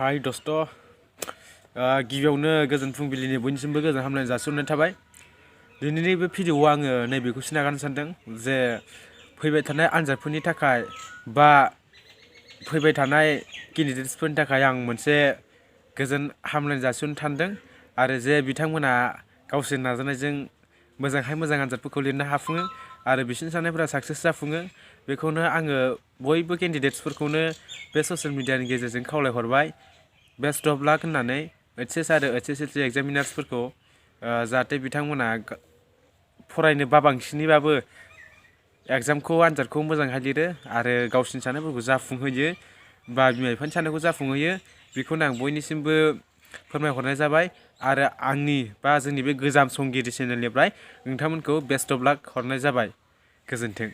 हाय दोस्त गिबियावनो गोजोन फुंबिलिनि बयनिसिमबो गोजोन हामलायनाय जासिहरनाय थाबाय। दिनैनि बे भिडिअ'आव आङो नैबेखौसो नागारनो सानदों जे फैबाय थानाय आनजादफोरनि थाखाय बा फैबाय थानाय केन्डिडेट्सफोरनि थाखाय आं मोनसे गोजोन हामलायनाय जासिहरनो सानदों आरो जे बिथांमोना गावसोरनि नाजानायजों मोजांहाय मोजां आनजादफोरखौ लिरनो हाफुङो आरो बिसोरनि साननायफोरा साक्सेस जाफुङो। बेखौनो आङो बयबो केन्डिडेट्सफोरखौनो बे ससियेल मिडियानि गेजेरजों खावलायहरबाय बेस्ट अफ लाक होननानै एचएस आरो एचएसएलसि एग्जामिनार्सफोरखौ जाहाथे बिथांमोना फरायनो बाबांसिनैबाबो एग्जामखौ आनजादखौ मोजांहाय लिरो आरो गावसिनि साननायफोरखौ जाफुंहोयो बा बिमा बिफानि साननायखौ जाफुंहोयो। बेखौनो आं बयनिसिमबो फोरमायहरनाय जाबाय आरो आंनि बा जोंनि बे गोजाम संगिरि चेनेलनिफ्राय नोंथांमोनखौ बेस्ट अफ लाक हरनाय जाबाय। गोजोन्थों।